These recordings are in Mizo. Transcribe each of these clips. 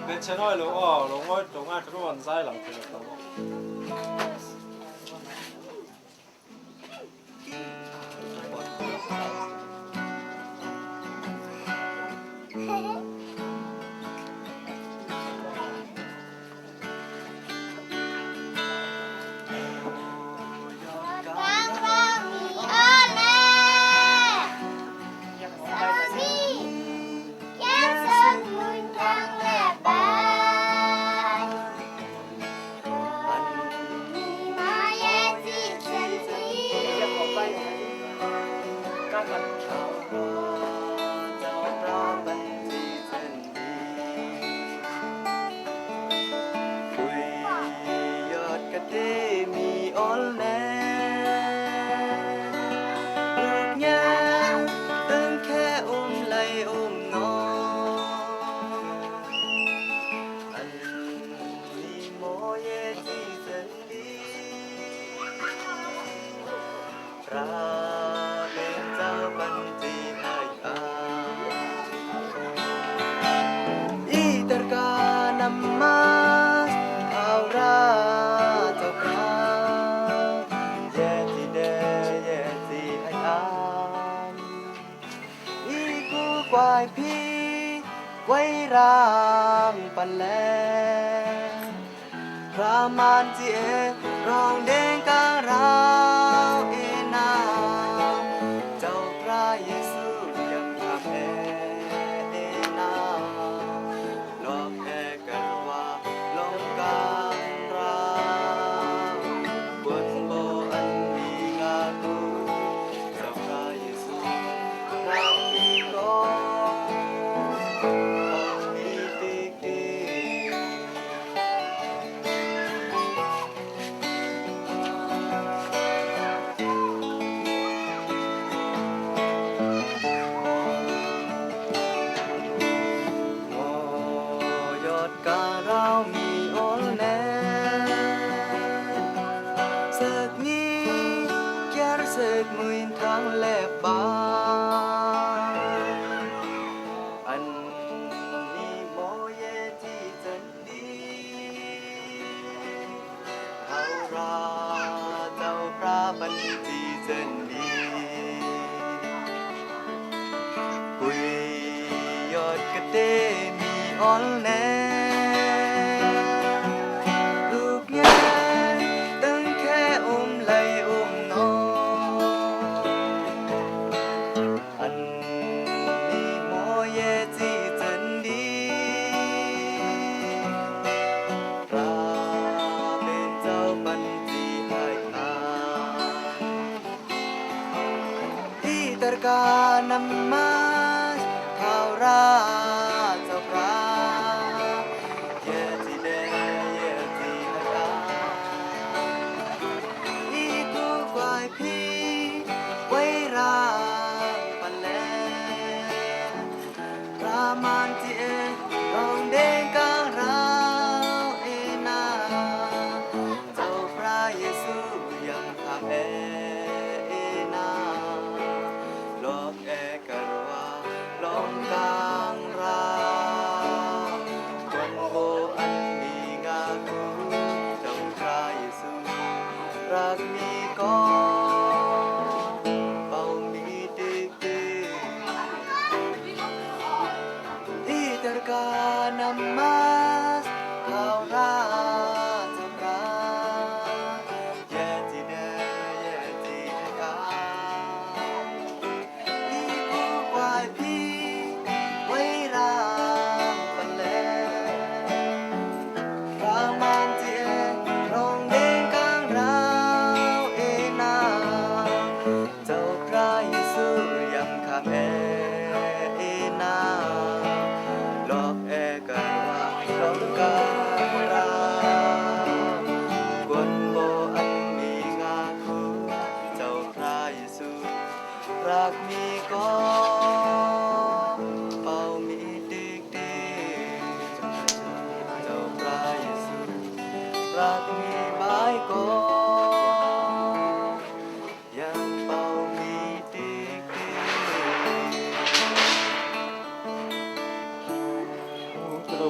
Hmeichhe nawi lo aw, lo ngawi lo ngai thlu an zai lang thei lo.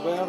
ber.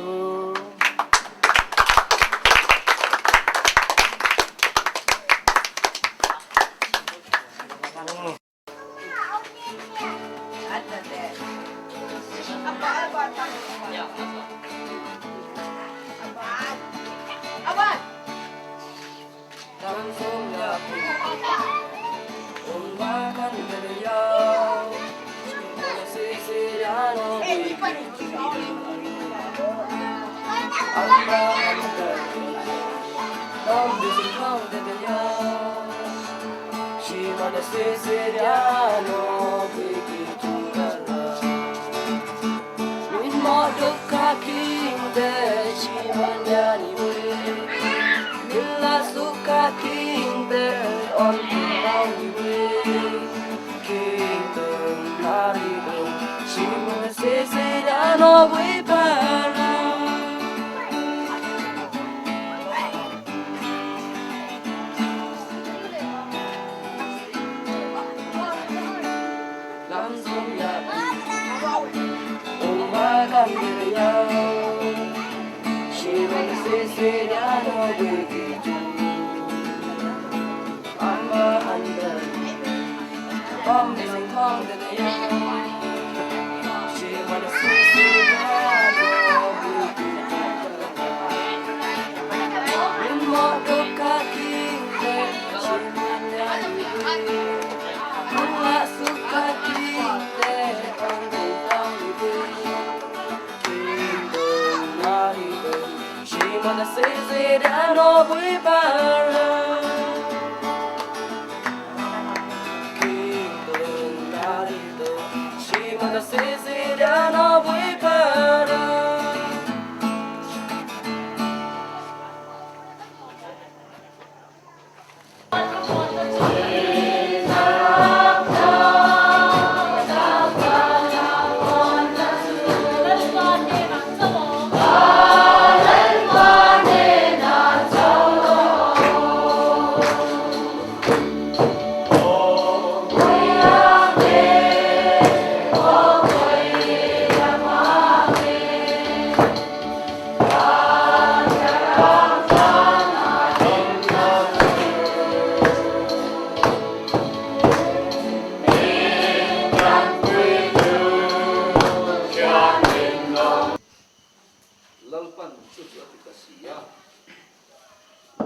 Lalpan chu chu a ti ta si a,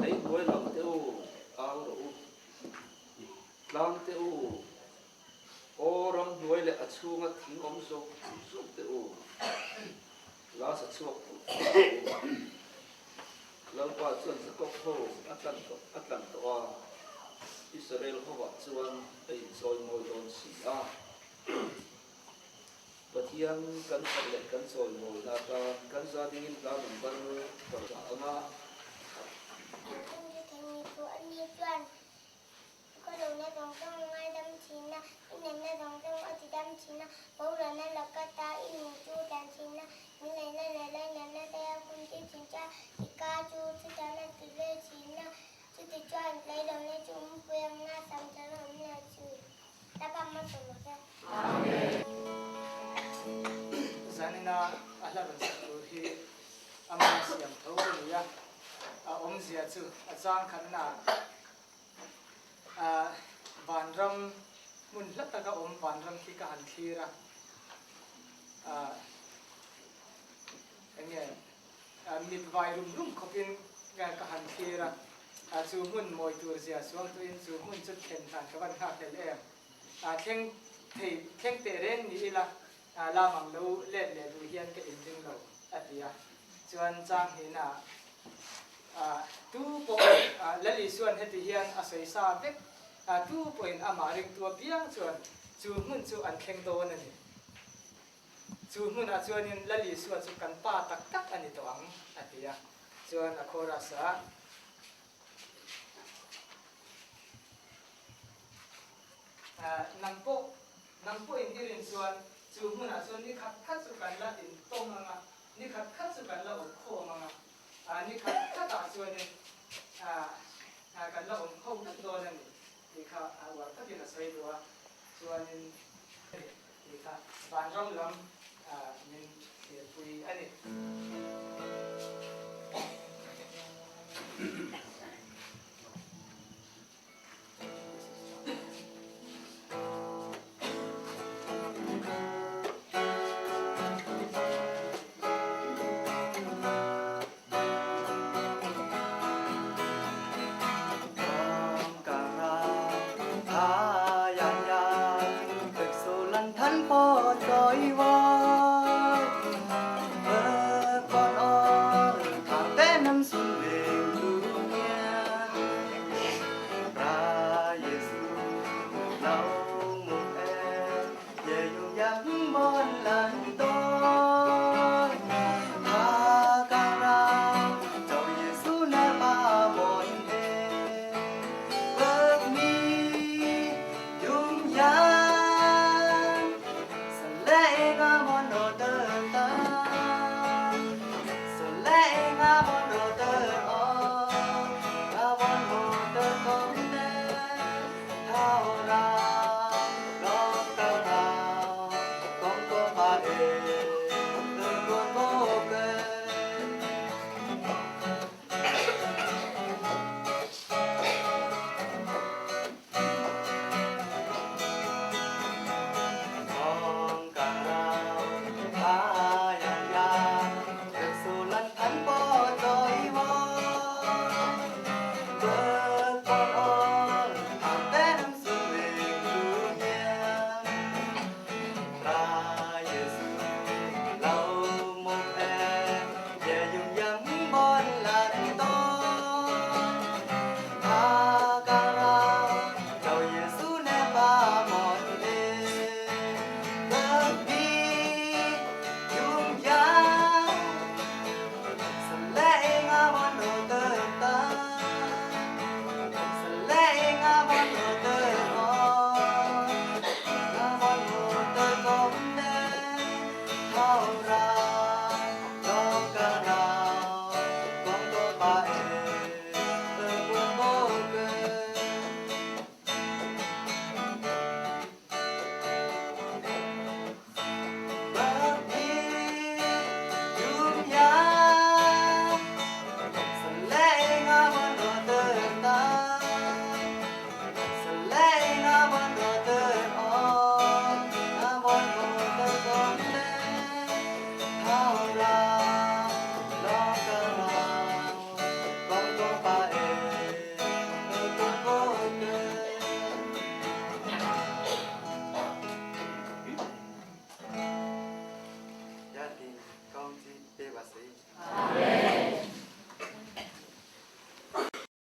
Lei hnuai lam te u, au rawh u, tlang te u, aw ram hnuai leh a chhunga thing awm zawk zawk te u, la sa chhuak phut phut rawh u. Lalpa chuan Jakob ho a tlan tawh a tlan tawh a, Israel hovah chuan a inchawi mawi dawn si a. Pathian kan khat leh kan chawi mawina atan kan za dingin hla number paruk anga. Ka lohna zawng zawng a ngaidam thin a, i natna zawng zawng a tidam thin a, boralna laka ta i nun chu dan thin a, min laihna leh lainatna te a hun tir thin che a, i ka chu chutiang a ti ve thin a, chuti chuan leilohna chu umpui ang nga sam thar a awm leh thin. Lapa hmasa lo ve. Amen. Zanina a hla rawn sak tur hi ama siam tho a ni a, a awmzia chu a chang khatna ah vanram hmun hla taka awm vanram khi ka han thlir a, ah eng nge mit vai rum rum khawpin ka han thlir a, ah chu hmun mawi tur zia suang tuin chu hmun chu thlen hlan ka van nghak hlel em, ah thleng thei thleng teh reng ni ila ah lam ang lo let leh duh hian ka inring lo a ti a, chuan chang hnihna ah tu pawh Lal Isuan heti hian a sawi sa vek a, tu pawhin amah ringtu apiang chuan chu hmun chu an thleng dawn a ni. Chu hmunah chuanin Lal Isua chu kan pa tak tak a ni tawh ang a ti a, chuan a chorus ah Nang pawh, nang pawhin i rin chuan chu hmunah chuan ni khat khat chu kan la intawm ang a, ni khat khat chu kan la awm khawm ang a, ni khat khatah chuanin kan la awm ho vek dawn a ni tih kha uar takin a sawi duh a, chuanin tih kha vanram lam min thirpui a ni.